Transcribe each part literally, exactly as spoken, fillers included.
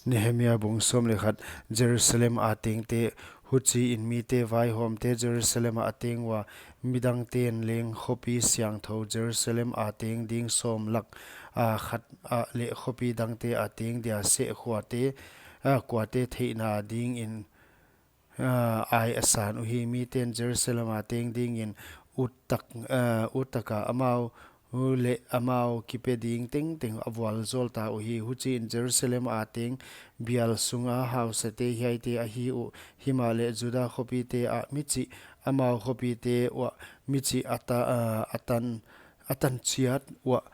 Nehemia bung sawm leh khat. Jerusalem a tengte. Huchiin mite vaihawmte Jerusalem a teng ua, midangten leng khopi siangthou Jerusalem a teng ding sawm lak a khat ah leh khopi dangte a teng dia seh khuate, ah, kuate theihna dingin, ah, ai a san uhi. Miten Jerusalem a teng dingin ut tak, ah, ut taka amau leh amau kipe ding tengteng a vualzawl ta uhi. Huchiin Jerusalem a teng bial sunga hausate hiaite ahi uh. Himahleh Juda khopite ah michih, amau khopite uah michih a ta, ah, a tan, a tan chiat uah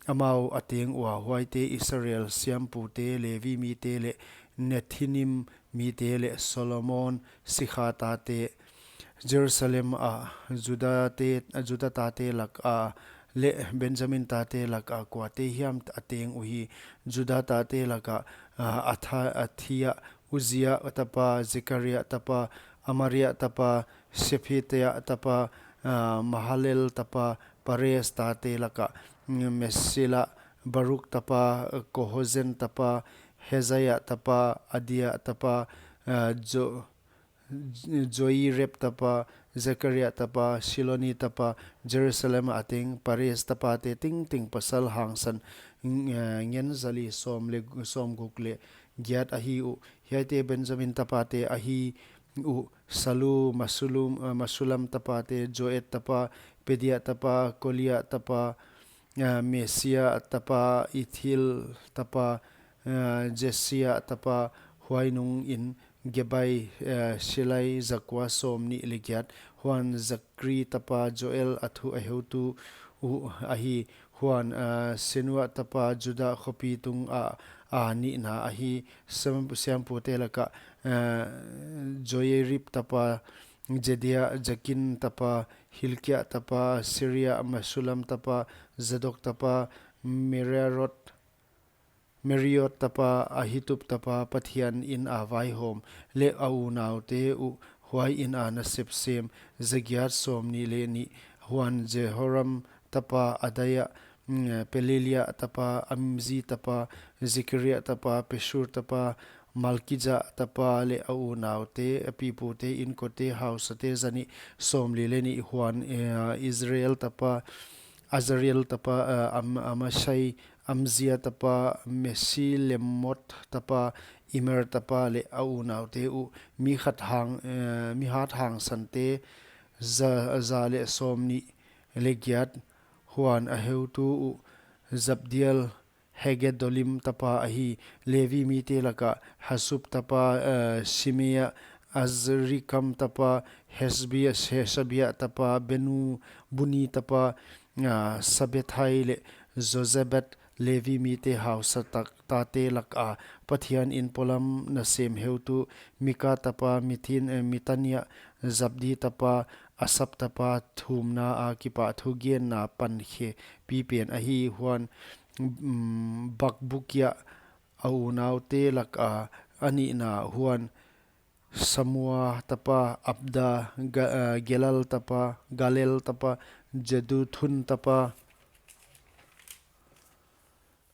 amau a teng ua, huaite Israel siampute, Levi mite leh Nethinim mite leh Solomon sikha tate. Jerusalem a Juda te, Juda tate lak a leh Benjamin tate lak a kuate hiam a teng uhi. Juda tate lak a, ah, Atha-, Athia, Uzia tapa, Zekaria tapa, Amaria tapa, Sephatia tapa, ah, Mahalalel tapa, Perez tate lak a, mm, Mesila, Baruk tapa, Kohozen tapa, Hezia tapa, Adia tapa, ah, Jo-, Joirib tapa, Zekaria tapa, Siloni tapa, Jerusalem a teng Perez tapate tengteng pasal hangsan, mm, ah, ngen zali sawm leh, sawmguk leh giat ahi uh. Hiaite Benjamin tapate ahi uh. Salu, Masulum, ah, Mesullam tapate, Joed tapa, Pedaia tapa, Kolaia tapa, ah, Maaseia tapa, Ithla tapa, ah, Jesua tapa, huai nungin Gabai, ah, Salai, zakua sawmnih leh giat. Huan Zikri tapa Joel a thu a heutu uh ahi. Huan, ah, Senua tapa Juda khopi tung a, a nihna ahi. Siam-, siampute lak a, ah, Joiarib tapa Jedaia, Jakin tapa Hilkia tapa Seraia, Mesullam tapa Zadok tapa Meraiot, Meraiot tapa Ahitub tapa Pathian in a vaihawm leh a unaute uh huai in a nasep sem, zagiat sawmnih leh nih. Huan Jeroham tapa Adaia, mm, Pelalia tapa, Amzi tapa, Zekaria tapa, Pashur tapa, Malkija tapa leh a unaute, a pipute, inkote, hausate zanih sawmli leh nih. Huan, eh, Israel tapa, Azarel tapa, eh, Am-, Amasai, Amzia tapa, Mesilemot tapa, Immer tapa leh a unaute uh, mi khat hang, eh, mi hat hangsante, za, za leh sawmnih leh giat. Huan a heutu uh Zabdiel, Haggedolim tapa ahi. Levi mite lak a Hasub tapa, eh, Shemaia, Azrikam tapa, Hasabia, Hasabia tapa, Beno, Bani tapa, ah, Shabbethai leh Jozabad. Levi mite hausa tak tate lak a Pathian in polam nasem heutu Mika tapa, Mithin, eh, Mattania, Zabdi tapa, Asap tapa, thumna a kipahthu genna pankhe pipen ahi. Huan, mm, Bakbukia a unaute lak a a nihna. Huan Samua tapa Abda, Ga-, ah, Galal tapa, Galal tapa, Jeduthun tapa,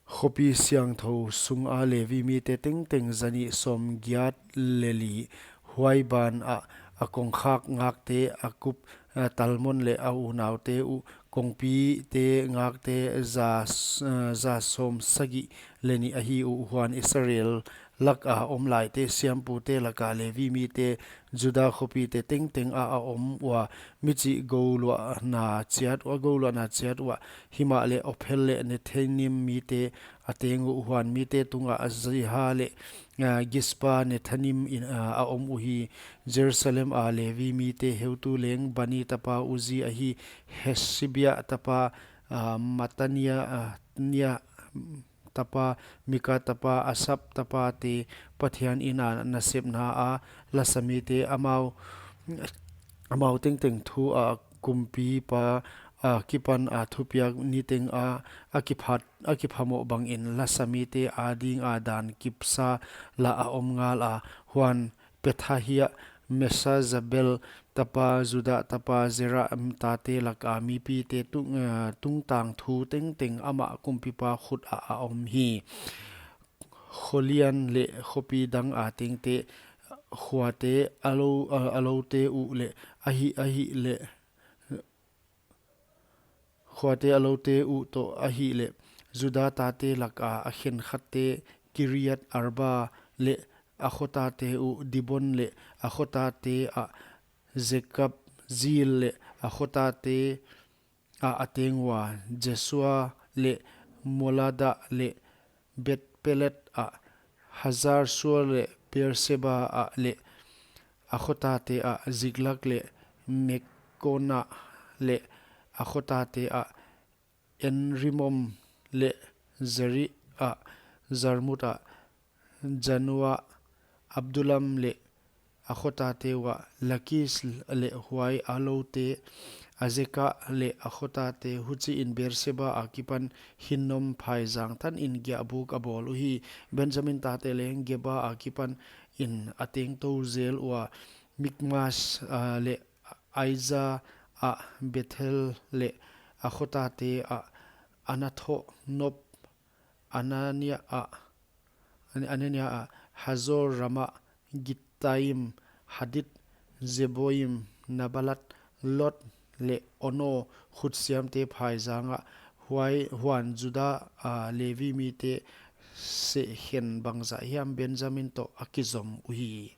khopi siangthou sunga Levi mite tengteng zanih sawmgiat leh li. Huai ban ah a kongkhak ngakte Akkub, ah, Talmon leh a unaute uh, kongpite ngakte za s-, ah, za sawmsagih leh nih ahi uh. Huan Israel lak a om laite siampute lak a Levi mite, Juda khopite tengteng a a om ua, michih gouluahna chiat ua, gouluahna chiat ua. Himahleh Ophel leh Nethinim mite a teng uh. Huan mite tung a Ziha leh, ah, Gispa, Nethinim in, ah, a om uhi. Jerusalem a Levi mite heutu leng Bani tapa Uzi ahi. Hasabia tapa, ah, Mattania, ah, Nia, tapa, Mika tapa, Asap tapate Pathian in a nasepna a lasa mite, amau, amau tengteng thu a kumpipa akipan a thupiak niteng a, a kiphat, a kiphamoh bangin lasa mite ading a dan kipsa la a om ngal a. Huan Pethahia, Mesezabel tapa, Juda tapa, Zera, mm, tate lak a mipite tung, eh, tungtang thu tengteng amah kumpipa khut ah a om hi. Kholian leh khopi dang a tengte, khuate a lou, a, a loute uh leh, ahih, ahih leh, khuate a loute uh toh ahih leh, Juda tate lak a a khenkhatte, Kiriath Arba leh a khotate uh, Dibon leh a khotate ah, Jekabzeel leh a khotate ah a teng ua, Jesua leh Molada leh Bethpelet ah, Hazar Sual leh Beersheba ah leh a khotate ah, Ziklag leh Mekona leh a khotate ah, En-rimmon leh Zeri ah, Jarmut ah, Janoa, Adullam leh a khotate uah, Lakis leh huai a loute, Azeka leh a khotate, huchiin Beersheba akipan Hinnom phaizang tanin giahbuk a bawl uhi. Benjamin tate leng Geba akipanin a tengtou zel ua, Mikmas, ah, leh Aija ah, Bethel leh a khotate ah, Anathoth, Nob, Anania ah, An-, Anania ah, Hazor, Rama, Gittaim, Hadid, Zeboim, Neballat, Lod leh Ono khutsiamte phaizang ah, huai, huan Juda, ah, Levi mite sehkhen bangzah hiam Benjamin toh a kizom uhi.